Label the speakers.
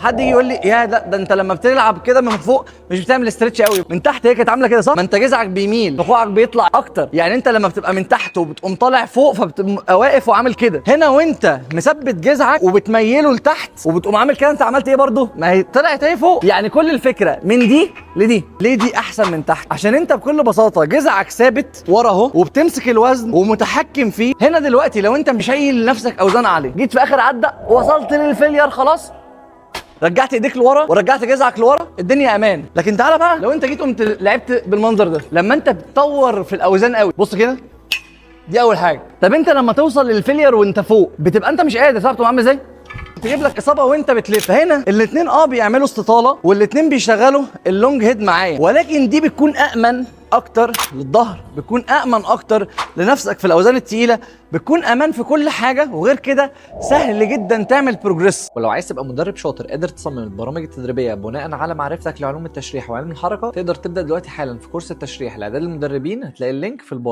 Speaker 1: حد يجي يقول لي يا ده انت لما بتلعب كده من فوق مش بتعمل stretch قوي، من تحت هي كانت عامله كده صح؟ ما انت جذعك بيميل، فكوعك بيطلع اكتر. يعني انت لما بتبقى من تحت وبتقوم طالع فوق فبتبقى واقف وعامل كده. هنا وانت مثبت جذعك وبتميله لتحت وبتقوم عامل كده، انت عملت ايه برضو؟ ما هي طلعت اهي فوق. يعني كل الفكرة من دي لدي. ليه دي احسن من تحت؟ عشان انت بكل بساطة جذعك ثابت ورا اهو، وبتمسك الوزن ومتحكم فيه. هنا دلوقتي لو انت مشيل نفسك اوزان عالية، جيت في اخر عده وصلت لل failure خلاص، رجعت ايديك لورا ورجعت جذعك لورا، الدنيا امان. لكن تعالى بقى لو انت جيت قمت لعبت بالمنظر ده، لما انت بتطور في الاوزان قوي، بص كده، دي اول حاجة. طب انت لما توصل لل failure وانت فوق بتبقى انت مش قادر، صح؟ بتبقى عامل ازاي؟ تجيب لك اصابه وانت بتلف. هنا الاثنين بيعملوا استطاله والاثنين بيشغلوا ال long head معايا، ولكن دي بتكون امن اكتر للظهر، بتكون امن اكتر لنفسك في الاوزان التقيله، بتكون امان في كل حاجة، وغير كده سهل جدا تعمل progress.
Speaker 2: ولو عايز تبقى مدرب شاطر قادر تصمم البرامج التدريبية بناء على معرفتك لعلوم التشريح وعلم الحركه، تقدر تبدا دلوقتي حالا في كورس التشريح لاعداد المدربين. هتلاقي ال link في ال bio.